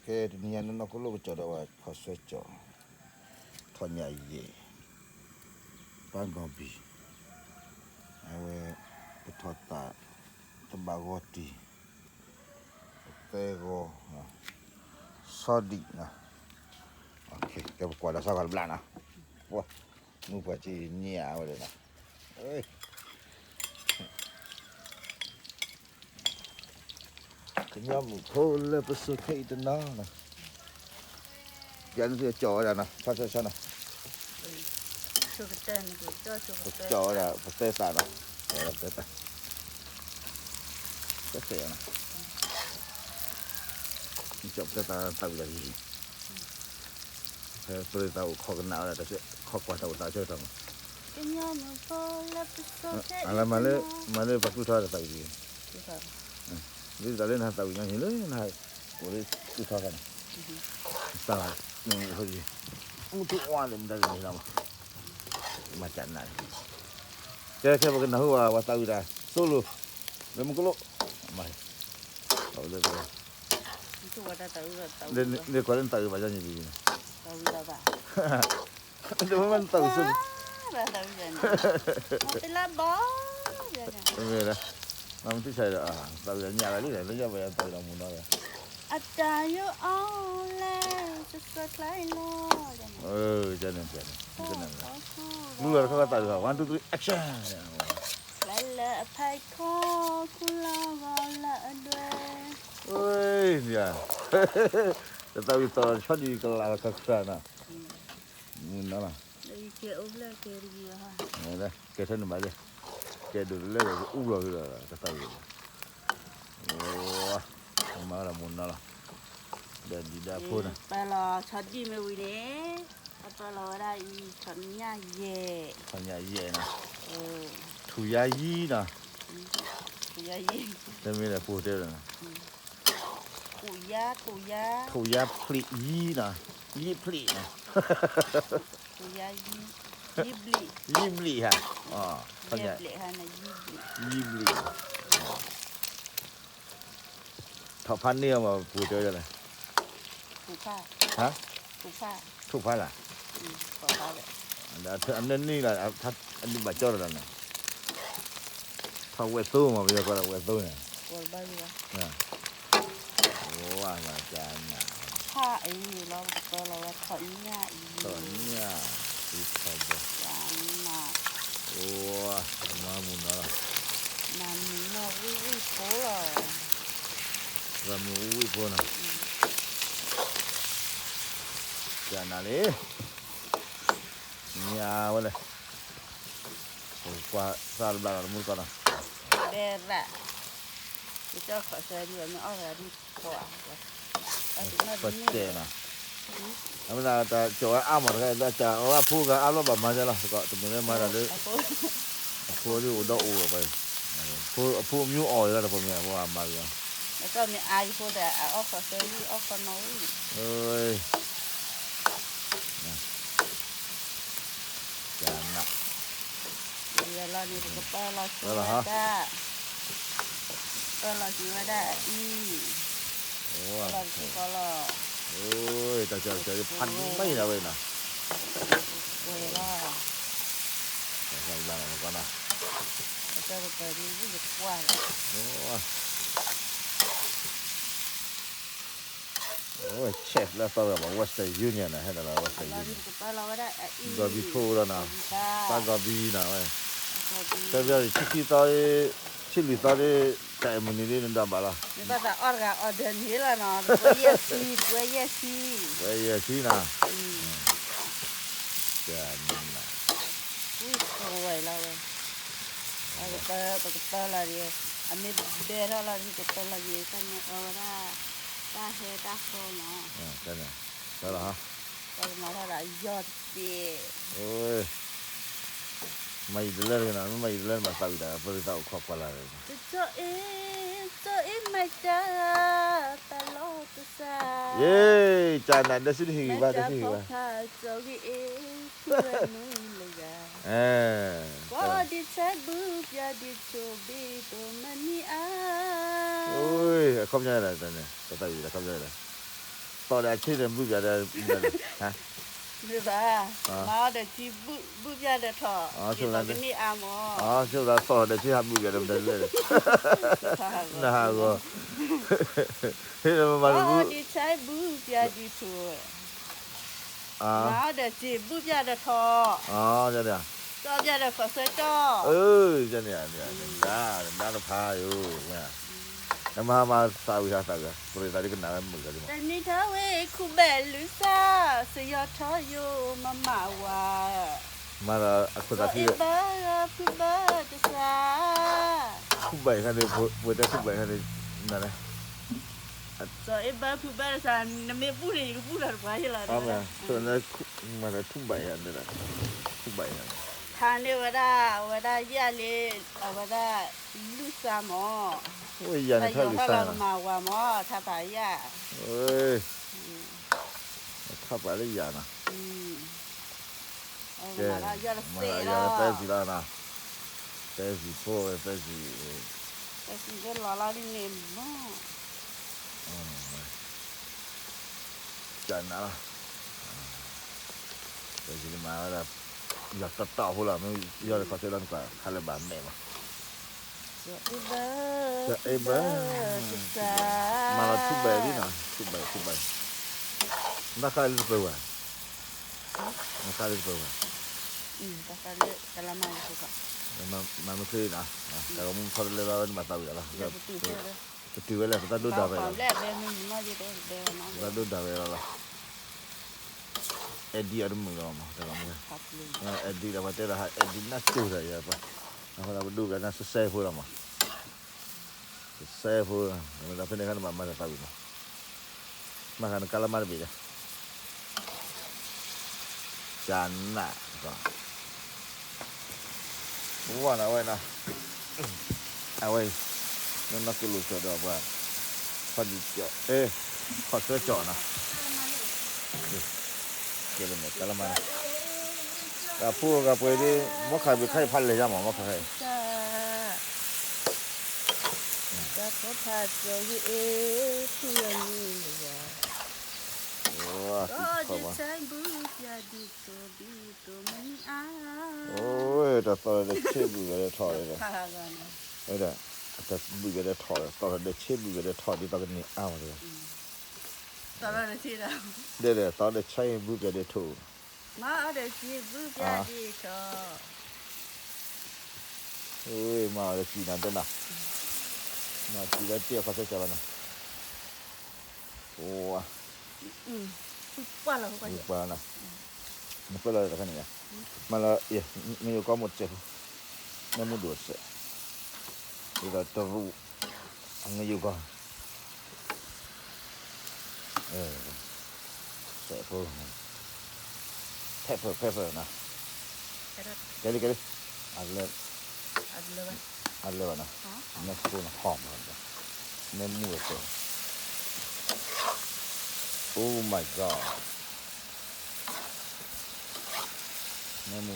ကဲ တနံၤညါန့ၣ် နီၢ်ကီၢ်လိၣ်ကစီၤဒီးဝဲ ခီၣ်ဆွဲကၠီၤ, ထီၣ်ညၣ်ယဲၢ်, ပၢ်ဂီၤဘံၣ်, အဝဲ ပထီၣ်သး တဘၣ်ဂီၤတံၢ်, ပသဲဂီၤ, ဆီဒံၣ်နီၤ, ကဲ ပကွၢ်ဒီးဆီဂီၤတဘျီနီၤ, ပှၤ မုၢ်ပှၢ်စံၣ်ညၣ်ဝဲဒၣ်နီၤ, ကညီမုၣ်ဖိလၢပစိၤခဲအံၤတနီၤနီၤ, ယၤန့ၣ်သုကၠီၤဝဲဒၣ်နီၤ, ဆီဆီဆီနီၤ, ကၠီၤဝဲဒၣ် ပသဲသးနီၤ, ပသဲသး, သဲသးနီၤ, ကၠီၤပသဲသးသးဝံၣ်ဒီးယံၤ ဖဲပရ့သးအိၣ်ခီကနၣ်ဝဲဒၣ် ခီကွၢ်တၢ်အိၣ်သးဆၢကတီၢ်မး, ကညီမုၣ်ဖိလၢပစိၤခဲအံၤတနီၤ, မၤလၢပှၤကျူထီၣ်တၢ်သးဝံၣ်, ဒ်သိးလၢနဟးသးဝံၣ်ညါန့ၣ်လၢနဟး အိၣ်လၢကျူထီၣ်သးန့ၣ်, တၢ်လၢ မုၢ်ထူၣ်အီၤန့ၣ် မတၤတဂ့ၤလီၤမး, မၤကနၣ်, ကဲခဲပကနၢ်ဟူဘၣ် ပှၤသးဝံၣ်တၢ် သိလိာ် လၢမူကလိၣ်, မၤ န့ၣ်ကွၢ်လၢနသးဝံၣ်ဘၣ်ညီနုၢ်ဒ်န့ၣ်, တမ့ၢ်နသးဝံၣ်သိလိာ်, မ့ၢ်လၢ မ့ၢ်တဆါဒီး သးဝံၣ်ညၣ်လၢလံ လၢညၣ်ပယီၤသးဝံၣ်ဒီးမူနီၤလီၤ, အတၢ်ယိအီၤလဲၣ် စဆၢချါလီၤ, ကန့ၣ် ကန့ၣ် မုၢ်လီၤတခီသးဝံၣ် one two three action, လၢအဖးခီ ခူလီၤဂီၤလၢအဒွဲၣ်, တသးဝံၣ်သီၣ်ဆီဒံၣ်ကလးလီၤခါခရၣ်နီၤ, မုၢ်နီၤလီၤ, ကဲထဲန့ၣ်ဘၣ်, ကဲဒိၣ်တလဲဒီး ကအူလီၤက့ၤဒီး ကသးဝံၣ်, မၤဒီးမူနီၤလီၤ, ဒီးဒံးဒီးဖိန့ၣ် ပၢလီၤဆီဒံၣ်မ့ၢ်ဝံၤန့ၣ်, ပၢလီၤဝဲဒၣ်အံၤ ထီၣ်ညၣ်ယဲၢ်, ထီၣ်ညၣ်ယဲၢ်နီၤ, ထူၣ်ယါယံနီၤ, ထူၣ်ယါယံ, တမ့ၢ်ဒီးဖိတဲဒီး ထူၣ်ယါ ထူၣ်ယါ, ထူၣ်ယါဖျံးယံနီၤ, ယံဖျံးနီၤ, ယံဘျံး, ယံဘျံးဧါ, ယံဘျံး, ထီၣ်ဖးန့ၢ်အီၤမး ပူၤတဲဝဲဒၣ်လဲၣ်, ထူၣ်ဖး, ထူၣ်ဖးလၢ်, အနၢနံၣ်လၢ် အဒုးဘၣ်ကၠီလီၤန့ၣ်, ထီၣ်ဝဲၢ်သိမး ပယီၤကိးဒီးဝဲၢ်သိန့ၣ်, ဝဲၢ်သိ, ဝဲၢ်သိ, ထီၣ်ညၣ်, ထီၣ်ညၣ်, ထီၣ်ညၣ်, မၤမူနီၤလီၤ, မၤမူနီၤဝံၣ်ဝံၣ်ဖိလီၤ, မၤမူဝံၣ်ဝံၣ်ဖိနီၤ, ကနၣ်လံ ညါဝဲလဲၣ်, ပကွၢ်စၢ်တဘျီလီၤ တမူတကိးနီၤ, ဘဲရၣ်, ကစၢ်ခီၣ်ဆၢဒ်ဝဲမ့ၢ်အီၣ်တဂၤဒ်ပှၤ, ပတဲနီၤ, အမ့ၢ်တၢ်ကၠီၤဝဲအါမးတခါ တၢ်ကၠီၤဝဲအါမးတခါ အဘၣ်မၤဒ်လီၤ တမ့ၢ်လၢမၤတၢ်လၢ အဖိဒ်အိၣ်ဒီးအိၣ်ဝဲ, အဖိမ့ၢ်အီၣ်လီၤ တဖိမ့ၢ်အဖိအမၤလီၤ, အဖိဒ် အီၣ်ခီၣ်ဆၢဒ်အီၣ်ခီၣ်နီၤဝံၣ် ကနၣ်, လီၤန့ၣ် ပကပၢလီၤဆိဝဲဒၣ်, ပၢလီၤဆိဝဲဒၣ်အံၤ, လီၤတထံၣ်ဃီလီၤ, တၢ်ကၠီၤကၠီၤဖးဒိၣ်မးအံၤဒၣ်ဝဲနီၤ, ဝဲလီၤ, ကၠီၤကၠီၤ chef လၢအသီတဂၤဘၣ် Western Union နီၤ ဟဲဒီးလီၤ Western Union ဂီၤဘံဖိလီၤနီၤ, တၢ်ဂီၤဘံနီၤဝဲ, February ဆံခံသီ, ဆံလွံၢ်သီဒီး တၢ်အဲၣ်မုၢ်နံၤဒီးနဒွးဘၣ်လီၤ, နဘၣ်သးအီၣ်တဂၤ order န့ၣ်လီၤနီၤ, ပှဲၤယဲၢ်ဆံ, ပှဲၤယဲၢ်ဆံ, ပှဲၤယဲၢ်ဆံနီၤ, ဝံၣ်ဃီဝဲလီၤဝဲ, ပကပၢလီၤဒံး, အမ့ၢ်ဘဲထီၣ်လီၤဒံး ပကပၢလီၤဒံး တၢ်မ့ၢ်အီၣ်ဝဲဒၣ် တၢ်ဟဲတၢ်ဃီနီၤ, ပကမၤထီၣ်ဒၣ်ယီၢ်တပ့ၤ, မၤယံာ်တလၢတဂ့ၤနီၤ, မ့ၢ်မၤယံာ်တလၢန့ၣ် ဘၣ်သးဝံၣ်ဒၣ် ပရ့သးအိၣ်ခိးကွၢ်လၢ်န့ၣ်, ကၠီအ့, ကၠီအ့ မၤတၢ်, တၢ်လီၤကစၢ်, ယ့, ကနၣ်ဒီးစုတဟ့ၣ်ဂံၢ်ဘါ ဒီးစုဟ့ၣ်ဂံၢ်ဘါ, ကၠီဂ့ၤအ့, ပှဲၤမုၢ်လၢဂၤ, ကိးဒံးဆၢဘုပျၢ်ဒံးဆိၣ်ဘ့ၣ်သိးမနံၤအါ, အခီပညီဒၣ်န့ၣ် ပသးဝံၣ်ဒၣ်အခီပညီဒၣ်, သီၣ်ဒီးအဆ့န့ၣ် ဘုၣ်ပၠးဒီး မ့ၢ်ဘၣ်, မၤအီၤဒီးစံးဘုၣ်ပၠးဒီးထီၣ်, ဒ်သိးကန့ၢ်အါမး, ဆိသးသီၣ်ဒီးဆ့ဟးဘုၣ်ပၠးဒီးမတၤလဲၣ်, နဟးဂီၤ, ဟ့ၣ်မၤတဘုၣ်, ဒ်ဆဲဘုၣ်ပၠးဒ်ထူၣ်, မၤအီၤဒီးစံးဘုၣ်ပၠးဒီးထီၣ်, သီၣ်ပၠးဒီးခီၣ်ဆၢကၠီၣ်, အၢ န့ၣ် နဒါတဖးယိာ်, နမၤဟးမၤသးဝံၤဟးသးဝံၤ, ပရ့သးဒ်ကနၣ်ဝဲမုာ်လီၤဒ်မး, တနံၤထီၣ်ဝဲခူၣ်ဘၣ်လုၢ်သး, စယီၤထီၣ်ယိာ်မၤမၤဝၤ, မၤဒီးအခိၣ်သးခံ, ဘၣ်ဖုဘၣ်တစး, ခူၣ်ဘၣ်ခါန့ၣ်, ပဝဲတဲခူၣ်ဘၣ်ခါန့ၣ်, နလဲၣ်, စီၤအ့ဘၣ်ဖုဘၣ်တစး, နမ့ၢ်ဘူၣ်န့ၣ် ယကဘူၣ်လီၤတပှၤယလီၤ, မၤထူၣ်ဘၣ်ယၤ, ခူၣ်ဘၣ်ယၤ, ဖးန့ၢ်ဝဲဒၣ်, အဝဲဒၣ်ယၣ်လံ, အဝဲဒၣ်လုၢ်သးမး, ယၣ်န့ၣ်ထီၣ်လုၢ်သး, မၤဝၤမး, ထါဖးယၣ်, ထါဖးလၢယၣ်နီၤ, ကဲ, မၤလၢပဲစံးလီၤနီၤ, ပဲစံးဖိ, ပဲစံး, ပဲစံးလၢလီၤလီၤဒ်န့ၣ်မး, ကနၣ်လီၤ, ပဲစံးမၤဝဲဒၣ်, ယီၤတီတီဖိလီၤ, မ့ၢ်ယီၤတခီဆဲလီၤနကွၢ်, ခါလၢဘၣ်မဲာ်မး, အ့ဘၢ, မၤလီၤထူၣ်ဘၣ်ဒ်နီၤ, ထူၣ်ဘၣ်, ထူၣ်ဘၣ်, နတၢ်ဃါလၢတပၢၤဝဲ, နတၢ်ဃါလၢတပၢၤဝဲ, မၤမ့ၢ်ချ့နီၤ, တၢ်ဂီၤမူထီၣ်တလဲလီၤဝဲန့ၣ် ဘၣ်သးဝံၤလီၤ, ပတုာ်ဝဲလၢ ပတၢ်ဒိၣ်ဒၣ်ဝဲလီၤ, ပတၢ်ဒိၣ်ဒၣ်ဝဲလီၤလီၤ, အဲၣ်ဒံအီၤတမုာ်လီၤမး, တၢ်ဂီၤမူ, အဲၣ်ဒံဒီးပှၤတဲဒီး ဟးအဲၣ်ဒံနၢ်ကၠိဒီးယၤပှၤ, အဃိဒီးပဒိၣ်ကနၢ်စဲစဲဖိလီၤမး, စဲဖိ, ဒီးဖဲန့ၣ်ခါနဘၣ်မၤတၢ်သးဝံၤမး, မၤဃါနကါလၢမါတဘ့ၣ်ဒီး ကနၣ်, ဝဲနီၤဝဲနီၤ, အဝဲ, နနီၢ်ကလိာ်ကၠီၣ်ဒီးပှၤ, ခီၣ်ဒံကၠီၣ်, ခီၣ်ဆၢကၠီၣ်နီၤ, ကဲလၢမဲာ်ကါလၢမါန့ၣ်, တၢ်ဖိဂၤပှဲၤဒ်, မီၢ်ခါဘ့ၣ်ခါအံၤဖးလဲၢ်ယါမး မီၢ်ခါခါအံၤ, တၢ်ဖိဖးကၠီၣ်ဂ့ၤအ့ၣ်, ဖုယီၤနံၤလၢယၤ, ဒ်ဆဲဘုၣ်ပၠးဒ်သိးဒ်သိးမနုၤအါ, အိၣ်တၢ်သီၣ်ဒီးဆ့ဘုၣ်ပၠးဒီးထီၣ်ဒီး, ဝဲဒၣ်, တၢ်ဘုၣ်ပၠးဒီးထီၣ်ဒီး သီၣ်ဒီးဆ့ဘုၣ်ပၠးဒီးထီၣ်ဒ်သိးကန့ၢ်အါမးတဂၤ, ဒီးသီၣ်ဒီးဆ့ဘုၣ်ပၠးဒီးထီၣ်, မၤအီၤဒီးဆံးဘုၣ်ပၠးဒ်ထီၣ်, မၤအီၤဒီးဆံးနၤတဲနၤ, မၤဆံးလၢတ့ၢ်အခီၣ်ဆၢကၠီၣ်လီၤနီၤ, ပှၤလီၤ, နကွဲးလီၤတခါန့ၣ်, မၤလၢ, မ့ၢ်ယိၤကီၢ်မိၢ်တစဲးဖိ, နမူဒိၣ်တစဲး, ဒ်သိးတရူး, အမ့ၢ်ယိၤကီၢ် စဲးဖိ, pepper pepper နီၤ, ကဲလံကဲလံ, အလၢ, အလၢဘၣ်နီၤ, နဖိနဟီၣ်မး, နမူအစဲး, Oh my God, နမူ,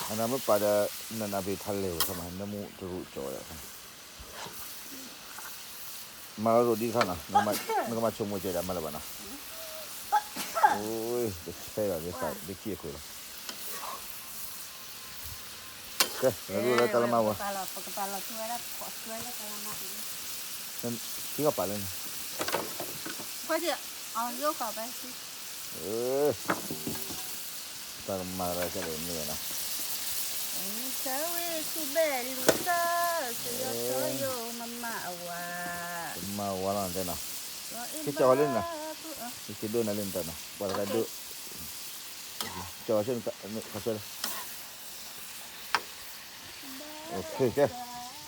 အနမ့ၢ်ပာ်ဒီး, နနဘ့ၣ်ဖးလဲၢ်ဝဲခီမး နမူတရူးကၠီဝဲဒၣ်, မၤလီၤရိၣ်ဒ်တခါနီၤ, နကမၤဆိကမိၣ်ကဲဒၣ်မၤလၢၤဘၣ်နီၤ, အိ, တဆဲလီၤ, ဒ်ကံၢ်အခိၣ်လီၤ, ကဲ, လၢကလၢကါလၢမါဝဲ, ထံဂီၤပာ်လၢန့ၣ်, တၢ်ကမၤရၤကဲဒီးမ့ၢ်ဝဲနီၤ, ကမၤဝါလီၤတဲနီၤ, ကကၠီၤဝဲလၢနၤ, ကက့ၤဒိၣ်နၤလၢနတၢ်နီၤ, ပှၤတခါဒိၣ်, ကၠီၤဝဲဆၢခီဆၢလၢ, ကဲ,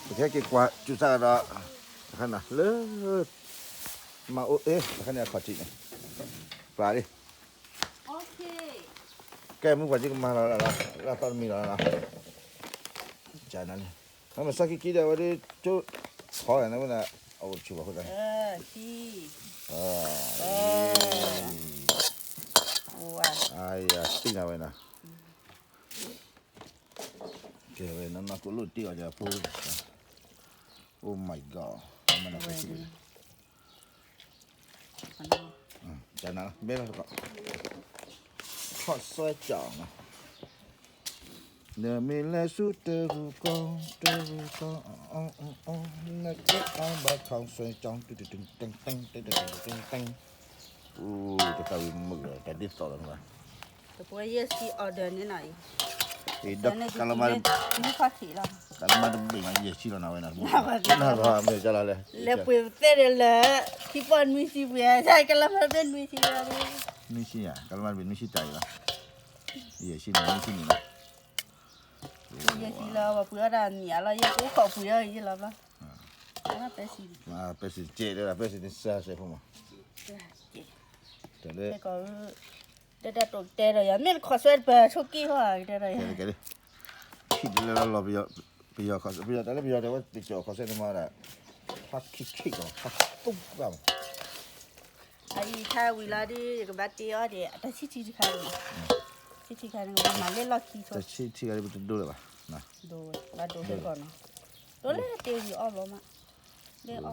ပကဟဲက့ၤကွၢ်စူၤစၢ်ဒီး, တခါနီၤလၢ, မၤအိၣ်အ့ၣ် တခါန့ၣ်အခီၣ်ထံးန့ၣ်, ပှၤလံ, ကဲမုၢ်ပှၤကကမၤလီၤလၢအသီတမံၤလီၤ, ကနၤလံ, မ့ၢ်စီၤခံကံဒၣ်ဝဲဒ်, ကၠိ, ထီၣ်န့ၣ်ဝဲဒၣ်, အအိၣ်တဆူၣ်ဘၣ်ဃိသတးန့ၣ်, အယၤသံနၤဝဲနီၤ, ကဲဝဲနီၢ်နီၢ်ကလိၣ်တ့ၢ်အီၤဒီးဖိ, Oh my God, မၤနၤဖိဆူၣ်, ကနမ့ၢ်လၢ ခီၣ်စွဲကၠီနီၤ, နမ့ၢ်လဲၤဆူတရူးကီၢ် တရူးကီၢ် နကဲအီၤဘၣ်ခီၣ်စွဲကၠီ တတတတတတတတတ အိၣ် တသးဝံၤမုာ်ဒီး တၢ်ဒ်သိးလီၤနီၤ, တပှဲၤယဲၢ်ဆံ order န့ၣ်နီၤအံၤ, အံၤဒီးကလမါ မုၢ်ခီၣ်ထံးလီၤ, ကလမါတဘ့ၣ်မး ယဲၢ်ဆံလီၤနီၤဝဲနီၤ, နၢ်ပှၤသ့ၣ်နီၤ နၢ်ပှၤမ့ၢ်ကလီၤလဲၣ်, လဲၤပှ့ၤသ့ၣ်ဒီးလၢ ခံပီၢ်နွံဆံပှ့ၤ ကလမါတဘ့ၣ်နွံဆံလီၤ, နွံဆံဧါ ကလမါတဘ့ၣ်နွံဆံတၢ်အံၤလီၤ, ယဲၢ်ဆံန့ၣ် နွံဆံန့ၣ်လီၤ ယဲၢ်ဆံလီၤ ပှ့ၤအီၣ်တၢ်မံၤအလီၤ ယဲၢ်ကိးခိးပှ့ၤအီၣ်ယဲၢ်လီၤဘျီ, ပဲစံး, ပဲစံးတကဲးဒီး ပဲစံးန့ၣ်စၢ်စဲးဖိမး, တၢ်လၢ ကဲကီး တဲတၢ်တိာ်ကတဲဒီးယၤ မ့ၢ်တခီၣ်စွဲတပၢၤဆိးက့ၢ်ဟီၣ်တဲဒီးယၤ, ကဲလၢ ထံၣ်ဒ်လဲၣ်လီၤ ပယီၤ ပယီၤ ပယီၤတၢ်လၢပယီၤတဲဝဲ ပကၠီၣ်ခီၣ်စွဲန့ၣ်မးဒီး ဖးခံခံကီး ဖးသူၣ်ပှၢ်မး အအံၤခါဝံၤလီၤဒီး ယကဘၣ်တ့အီၣ်ဒီး တၢ်ဆံၣ်ထံတခါန့ၣ်, ဆံၣ်ထံခါန့ၣ် ကဘၣ်မၤလၢလီၢ်ခံဆိ, တၢ်ဆံၣ်ထံခါဒီး ပတဒိလၢၤဘၣ်, ဒိဝဲ ဘၣ်ဒိဖဲကီးနီၤ, ဒိလၢတ့ဝံၤအီၣ်ဘျီမ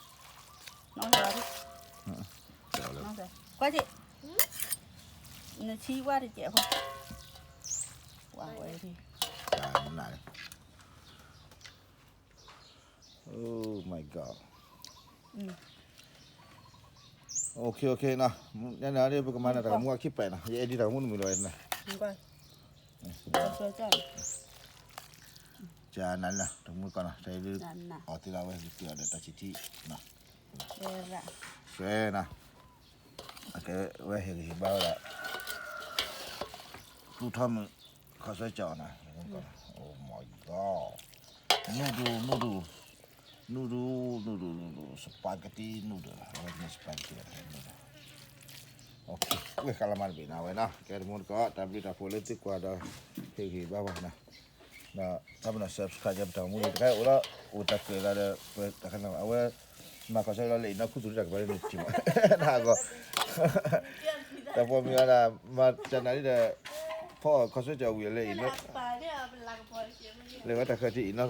း, လၢအီၣ်ဘျီမး, နီၢ်ကီး, ကွၢ်က့ၤ, နဆံဝါတကဲးဖိ, ဝါဝဲ, တၢ်နး Oh my god. Okay, okay နီၤ, ညါန့ၣ် ပကမၤန့ၣ် တၢ်ဂီၤမူအခံပာ်နီၤ, ယအဲၣ်ဒိးတၢ်ဂီၤမူတမံၤလီၤဝဲနီၤ, ကနၤလီၤ တၢ်ဂီၤမူကီးနီၤ, တၢ်အံၤဒ် အီၤသ့လီၤဝဲ က့ၤအီၤဒီးတၢ်ဆံးထံးနီၤ, စွဲနီၤ, အကဲဝဲဟ့ၣ်ဂံၢ်ဟ့ၣ်ဘါဝဲဒၣ် ပူထီၣ်မုၢ် ခီၣ်စွဲကၠီနီၤ, Oh my god. Noodle, noodle, noodle, noodle, noodle, spaghetti noodle လီၤ, အဝဲန့ၣ် spaghetti လီၤ, ဝဲဃါလီၤမးတဘ့ၣ်နီၤ အဝဲနီၤ, ကဲတမူတကိး တၢ်ဘျုးတၢ်ဖှိၣ်လၢသုကွၢ်ဒီး ဟ့ၣ်ဂံၢ်ဘါဝဲနီၤ, ဒီးတၢ်ပနီၣ် subscribe ယဲပတၢ်ဂီၤမူန့ၣ် တခါအိၣ်လီၤ အိၣ်တၢ်ကွဲးသးဒီး ပတၢ်ခါန့ၣ် အဝဲ မၤခီၣ်ဆၢလီၤလၢအံၤနီၢ်ခူသူၣ်တၢ်ကပၤလၢနထံၣ်မး နၢ်ကီး တၢ်ပိာ်မုၣ်အီၤဒၣ် မၤကနၣ်ဒ်ဒီး ဖီခီၣ်ဆၢကၠီဝံၤလၢအံၤနီၢ် လဲၤဝဲတၢ်ဃၢၤထံအံၤနီၢ်သီၣ်ဖံး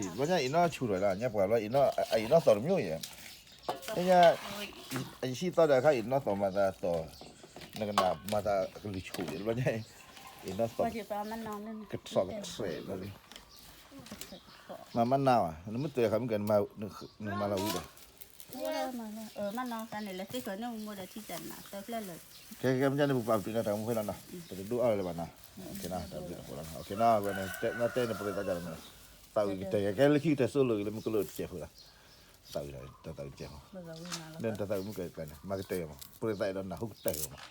ဘျီညါအံၤနီၢ်ဆူၣ်ထီၣ်လီၤ ညါပှၤဘျီအံၤနီၢ် အံၤနီၢ်သီၣ်တမျိးအံၤ ညါအံၤဆံသီဒီးခါအံၤနီၢ်သီၣ်မၤသးသီၣ် နကနၣ်မၤသးကလုၢ်ဆူၣ်ယဲၢ် ဘျီညါအံၤနီၢ်သီၣ် ကထီၣ်ကထြဲးဘျီ မၤမၤနၢ်ဝဲ နမ့ၢ်တဲဃာ်မ့ၢ်ကဲ နမၤလီၤဝံၤဒီး မၤနၢ်န့ၣ် လၢသ့ၣ်ဃီန့ၣ် မိၢ်ဒီးထံၣ်တၢ်နၢ် သၢဖျၢၣ်လၢာ် ခဲကဲမ့ၢ်န့ၣ် ပပာ်ပတုာ်န့ၣ်တၢ်မူဖဲလီၤနီၤ ပတဒိၣ်အီၣ်လၢၤဘၣ်နီၤ တၢ်ဘျုးတၢ်ဖှိၣ်လီၤ ဝဲန့ၣ် တဲန့ၣ်ပရ့သးကၢ်လီၤ သးဝံၣ်ကတၢၢ် ကဲလၢခံကတၢၢ်စိၣ်လိာ်က့ၤလၢမုၢ်ကလိၣ်တကဲးဖိလီၤ သးဝံၣ်တၢ်သးဝံၣ်တကဲးဖိ လၢတၢ်သးဝံၣ်မုၢ်ကဲကျါန့ၣ် မၤကတၢၢ်မး ပရ့သးအဲၣ်ဒိးနၢ်ဟူကတၢၢ်မး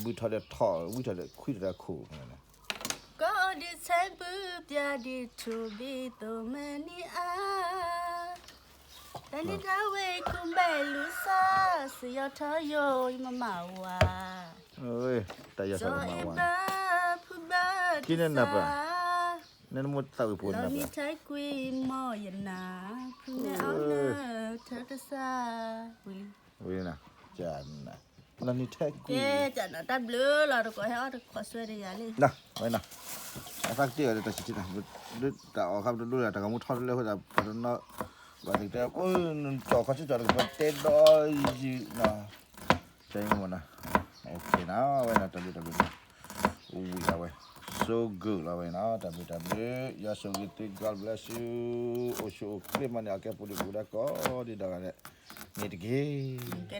ဘုထီၣ်ဒီးထီၣ် ဝံထီၣ်ဒီးခွံတၢ်ခိၣ် ကီၢ်အိၣ်ဒံးဆဲပူၤပျၢ်ဒံးထူၣ်ဘံၣ် သိၣ်မဲနံၤအါ, တၢ်လံၤတၢ်ဝဲကူၣ်ဘဲလူၤစၢ် စယီၤထီယိာ်ယမၤမၤဝၤ, တၢ်ယီၤထီယိာ်မၤဝၤ, ဘၢဖုဘၢတစၢ်, နနမိၢ်သးဝံၣ်ဖိနၤပှၤ, လီၤနံၤထဲကွံာ်မီၢ်ယနၤ, ဖုနဲၣ်အီၣ်နၢထၢတစၢ်, ဝံၤလံ ဝံၤနၤ, လီၤနံၤထဲကွံာ်, ကဲတၢ်ဘျုးလီၤ တကိးဟဲအီၣ်တခီဆွဲတယၤလံ, ဝဲနီၤ, အသးကတၢၢ်အီၤဒီးတၢ်ဆံးထံးနီၤ, ဒ်တၢ်အီၣ်ခါပတဒိၣ်ဒီး တၢ်ဂီၤမူထီတလၢအဃိသတး ပှၤတနီၤ, ပှၤသ့ၣ်တဲ ကၠီၣ်ခီၣ်ဆၢကၠီၣ်တကပၤတဲဒီးယံၤနီၤ, တဲမ့ၢ်နီၤ, အဝဲနီၤ တၢ်ဘျုးတၢ်ဘျုးနီၤ, ဝံၤလီၤဝဲ, so good လီၤဝဲနီၤ, တၢ်ဘျုးတၢ်ဘျုး, ယွၤဆိၣ်ဂ့ၤသု God bless you, အိၣ်ဆူၣ်အိၣ်ချ့မးန့ၣ် အကဲပူၤဒံးပူၤဒါကိးဒံးဒီးဂၤဒဲး, န့ၣ်တက့ၢ်.